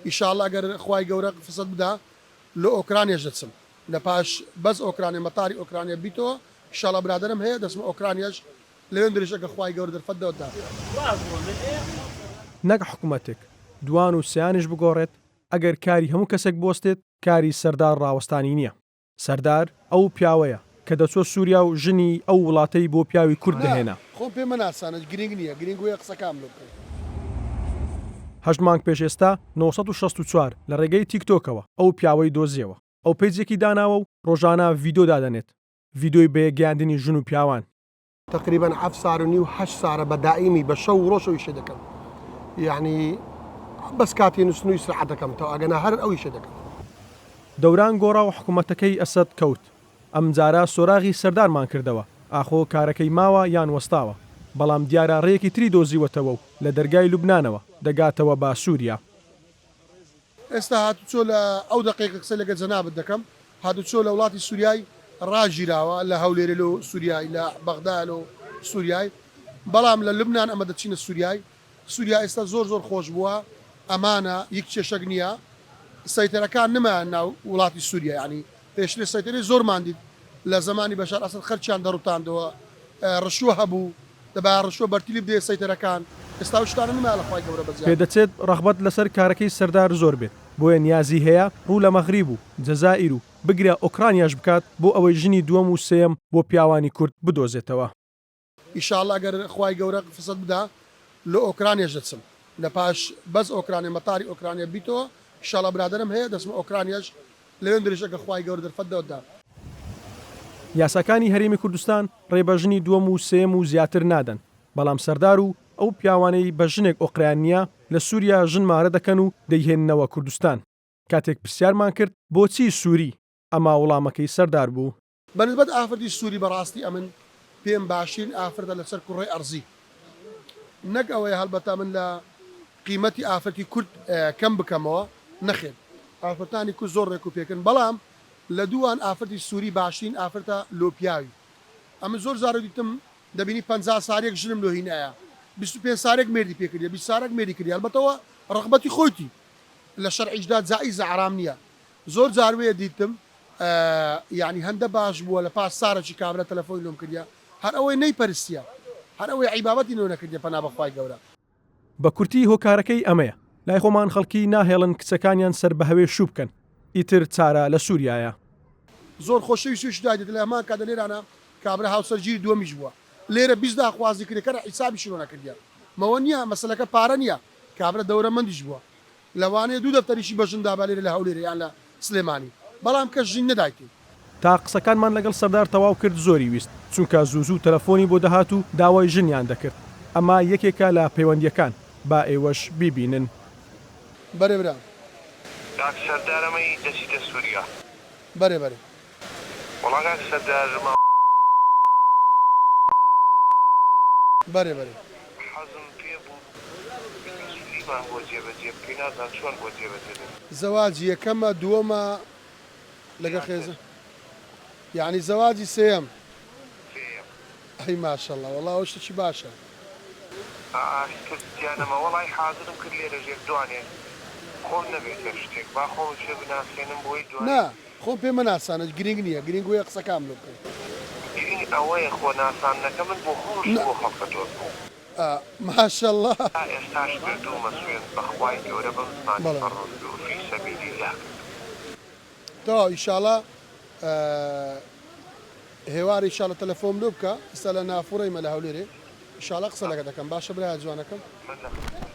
ئیشاڵا گەر خوای گەورە فرسەت بدا لۆ ئۆکرانیاش دەچم لە پاش بەس ئۆکرانیا مەتاری ئۆکرانیا بیتەوە ئیشاڵا برادەرم هەیە دەچمە ئۆکرانیاش لەوێندەریش ئەگەر خوای گەورە دەرفەت دەدا. نەک حکومەتێک، دوان و سیانیش بگۆڕێت، ئەگەر کاری هەموو کەسێک بوەستێت، کاری سەردار ڕاوەستانی نییە. سەردار ئەو پیاوەیە، کە دەچووە سووریا و ژنی ئەو وڵاتەی بۆ پیاوی کورد نا، دەهێنا. خۆم پێ مەناسانە، گرینگ نییە، گرینگ وەیە قسەکانم لۆ بکەی. هەشت مانگ پێش ئێستا 964 لە ڕێگەی تیکتۆکەوە ئەو پیاوەی دۆزیەوە. ئەو پەیجێکی داناوە و ڕۆژانە ڤیدۆ دادەنێت، ڤیدۆی بەیەکگەیاندنی ژن و پیاوان. تەقریبەن حەفت سار و نیو هەشت سارە بە دائیمی بە شەو و ڕۆژ ئەو ئیشە دەکەم یەعنی بەس کاتی نوستن و ئیسراحەت دەکەم تەواو ئەگەنا هەر ئەو ئیشە دەکەم. دەوران گۆڕا و حکومەتەکەی ئەسەد کەوت. ئەمجارە سۆراغی سەردارمان کردەوە، ئاخۆ کارەکەی ماوە یان وەستاوە؟ بەڵام دیارە ڕێیەکی تری دۆزیوەتەوە و لە دەرگای لوبنانەوە دەگاتەوە بە سوریا. ئێستا هاتوچۆ لە ئەو دەقەی کە قسەی لەگەل جەنابت دەکەم هاتوچۆ لە وڵاتی سوریای ڕاگیراوە لە هەولێرێ لۆ سوریای لە بەغدایە لۆ سوریای بەڵام لە لوبنان ئەمە دەچینە سوریای سوریا ئێستا زۆر زۆر خۆش بووە ئەمانە یک کێشەک نییە سەیتەرەکان نمایان ناو وڵاتی سوریا یانی پێشترێ سەیتەرەی زۆرمان دیت لە زەمانی بەشار ئەسەد خەلکیان دەڕوتاندەوە ڕشوە هەبوو دەبایە ڕشوە بەرتیلی بدەیە سەیتەرەکان ئێستا ئەو شتانە نمایە لە خوای گەورە بەزیاد. پێدەچێت ڕەغبەت لەسەر کارەکەی سەردار زۆر بێت، بۆیە نیازی هەیە ڕوو لە مەغریب و جەزائیر و بگرە ئۆکرانیاش بکات بۆ ئەوەی ژنی دووەم و سێیەم بۆ پیاوانی کورد بدۆزێتەوە. ئیشاڵا گەر خوای گەورە فرسەت بدا لۆ ئۆکرانیاش دەچم لە پاش بەس ئۆکرانیا مەتاری ئۆکرانیا بیتەوە ئیشاڵا برادەرم هەیە دەچمە ئۆکرانیاش لەوێندەریش ئەگەر خوای گەورە دەرفەت دەدا. یاساکانی هەرێمی کوردستان ڕێ بە ژنی دووەم و سێیەم و زیاتر نادەن، بەڵام سەردار و ئەو پیاوانەی بە ژنێک ئۆقرەیان نییە لە سووریا ژن مارە دەکەن و دەیهێننەوە کوردستان. کاتێک پرسیارمان کرد بۆچی سووری؟ ئەمە وڵامەکەی سەردار بوو. بە نسبەت ئافرەتی سوری بەڕاستی ئەمن پێم باشترین ئافرەتە لەسەر کوڕەی ئەرزی نەک ئەوەیە هەڵبەتە من لە قیمەتی ئافرەتی کورد کەم بکەمەوە نەخێر ئافرەتانی کورد زۆر ڕێک و پێکن بەڵام لە دووان ئافرەتی سوری باشترین ئافرەتە لۆ پیاوی ئەمن زۆر جارە دیتم دەبینی 50 سارێک ژنم لۆ هینایە 25 سارێک مێردی پێکردە 20 سارێک مێردی کردی هەڵبەتەوە ڕەغبەتی خۆیتی لە شەرعیشدا جائیزە حەرام نییە زۆر جار وێ دیتم یانی هەندە باش بووە لە پاش سارەکی کابرا تەلەفۆنی لۆم کردیە هەر ئەوەی نەی پەرستیە هەر ئەوەی عیبابەتی لۆ نەکردیە پەنا بە خوای گەورە. بە کورتی هۆکارەکەی ئەمەیە لای خۆمان خەڵکی ناهێڵن کچەکانیان سەر بەهەوێ شوو بکەن ئیتر چارە لە سوریایە. زۆر خۆشەویست و دای دێت لە هەمان کاتدا لێرانە کابرا هاوسەرگیری دووەمیش بووە لێرە 20 داخوازی کردیە کەرە حیسابیشی لۆ نەکردیە مەوە نیە مەسەلەکە پارە نیە کابرا دەورەمەندیش بووە لەوانەیە دوو دەفتەریشی بە ژن دابا لێرە لە هەولێرێ یان لە سلێمانی بەڵام کەس ژنی نەدایتێ. تا قسەکانمان لەگەڵ سەردار تەواو کرد زۆری ویست، چونکە زوو زوو تەلەفۆنی بۆ دەهات و داوای ژنیان دەکرد. ئەمە یەکێکە لە پەیوەندییەکان، با ئێوەش بیبینن. بەرێ برا. کاک سەردار ئەمەی دەچیتە سوریا. بەرێ بەرێ. وەڵا کاک سەردار ما. بەرێ بەرێ. حەزم پێ بوو سوریمان بۆ جێ بەجێ بکەی نازانم چۆن بۆ جێ بەجێ دەکەی. زەواجی یەکەمە دووەمە لەگەڵ خێزان یانی زەواجی سێیەم. سێیەم. ئەی ماشەڵا وەڵا ئەوە شتێکی باشە. ئا کەس تیا نەما وەڵای حازرم کرد لێرە ژێر دوانێ خۆم نەبێتە شتێک با خۆمت پێ بناسێنم بۆی دوای. نا خۆم پێ مەناسانە گرینگ نیە گرینگ وەیە قسەکانم لۆ بکەی. گرینگ ئەوەیە خۆ ناساندنەکە من بۆ خۆم نا بۆ خەڵکە دۆزمەوە. ئا ماشەڵا. تا ئێستاش کردوومە سوێند بە خوای گەورە بەم زمانی بەڵێ. فەڕەنسی و فی سەبیل اللە کردوومە. تەواو ئیشاڵا هێوارێ ئیشاڵا تەلەفۆم لۆ بکە ئیستا لە نافوڕەیمە لە هەولێرێ ئیشاڵا قسە لەگە دەکەم باشە برایە جوانەکەم. من لە.